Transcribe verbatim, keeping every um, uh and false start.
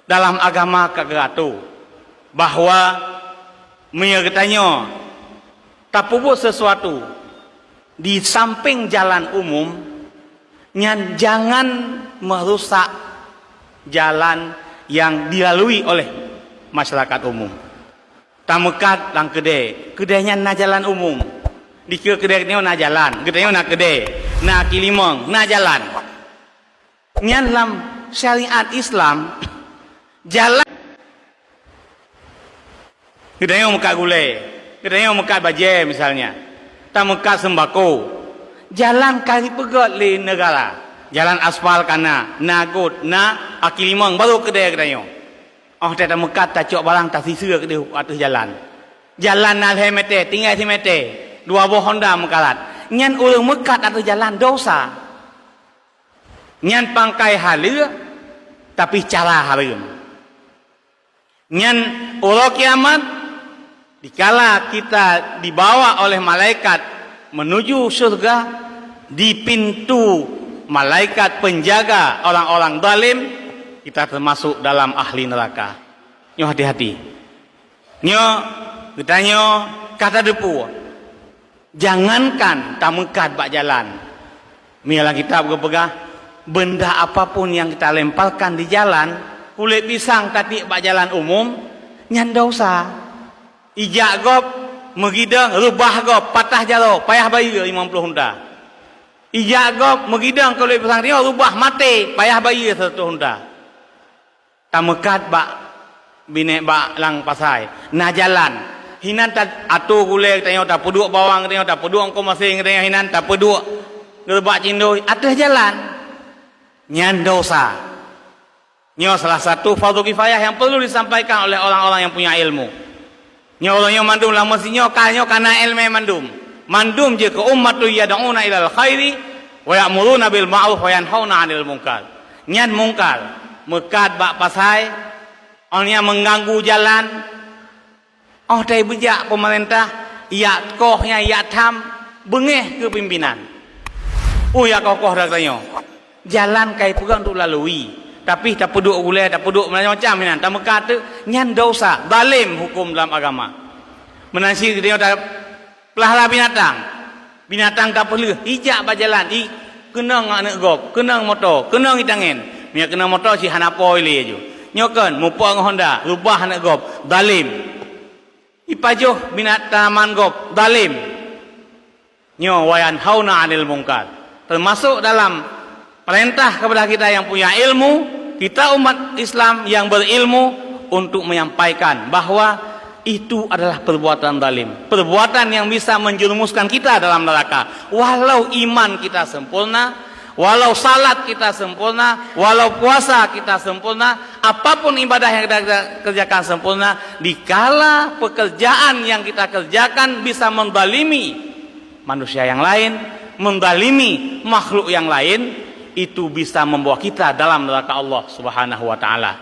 Dalam agama ka geuatoe bahwa meunyoe geutanyoe tapeubuet sesuatu di sampéng jalan umum, nyan jangan merusak jalan yang dilalui oleh masyarakat umum. Tameukat lam keudè, keudè nyan na jalan umum. Dikeue keudè geutanyoe na jalan, geutanyoe na keudè, na kaki limong, na jalan. Nyan lam syariat Islam, jalan, geutanyoe meukat gulèe, geutanyoe meukat bajèe misalnya, tameukat seumbako, jalan ka jipeugöt lé neugara, jalan aspal ka na, na göt, na kaki limong, barô keudè geutanyoe. Óh watèe tameukat, tacok barang, tasiseue keudéh ateueh jalan. Jalan na lhèe mètè, tinggai simeutè, dua boh honda meukarat. Nyan ureueng meukat ateueh jalan dosa. Nyan pangkai haleue, tapi cara hareuem. Nyan uroe kiamat, dikala kita dibawa oleh malaikat menuju syurga, di pintu malaikat penjaga orang-orang zalim, kita termasuk dalam ahli neraka. Nyoe hati-hati. Nyoe geutanyoe ka tadeupue. Jangankan tameukat bak jalan. Meunyoe lam kitab geupeugah, benda apapun yang kita lemparkan di jalan, kulét pisang tatiek bak jalan umum, nyan dosa. Ijak gob meugidong, reubah gob, patah jaroe, payah bayeue limong ploh unta. Ijak gob meugidong kulét pisang nyoe, reubah, maté, payah bayeue seratus unta. Tameukat bak binéh bak lam pasai, na jalan. Hinan ta-, atô gulèe geutanyoe, tapeuduek bawang geutanyoe, tapeuduek eungkôt maséng geutanyoe, hinan tapeuduek geureubak cindôi ateueh jalan. Nyan dosa. Nyoe salah satu fardu kifayah yang perlu disampaikan oleh orang-orang yang punya ilmu. Nyoe uroe nyoe mandum lam meuseujid nyoe ka, nyoe ka na iéleumé mandum. Mandum jeuet keu ummatun yad'una ilal khairi wa ya'muruna bil ma'ruf wa yanhauna 'anil munkar. Nyan mungkar, meukat bak pasai, awaknyan meuganggu jalan. Óh watèe beujak peumeurintah, jak koh nyan, jak tham, beungéh keu pimpinan. Peue jak koh-koh geutanyoe? Jalan ka jipeugöt untuk lalui, tapi tapeuduek gulèe, tapeuduek macam-macam hinan, tameukat teuk, nyan dosa, zalim huköm dalam agama. Meunan cit geutanyoe ta-, peulahara binatang, binatang ka peulheueh, ijak bak jalan, i-, keunong aneuk gob, keunong moto, keunong itangen. Meunyoe keunong moto cit hana po lé laju. Nyoe kon, mupok ngon honda, reubah aneuk gob, zalim. Ipajoh binatang tanaman gob, zalim. Nyoe wa yanhauna 'anil munkar. Termasuk dalam perintah kepada kita yang punya ilmu, kita umat Islam yang berilmu untuk menyampaikan bahwa itu adalah perbuatan zalim, perbuatan yang bisa menjerumuskan kita dalam neraka. Walau iman kita sempurna, walau salat kita sempurna, walau puasa kita sempurna, apapun ibadah yang kita, kita kerjakan sempurna, dikala pekerjaan yang kita kerjakan bisa menzalimi manusia yang lain, menzalimi makhluk yang lain, itu bisa membawa kita dalam neraka Allah Subhanahu wa Ta'ala.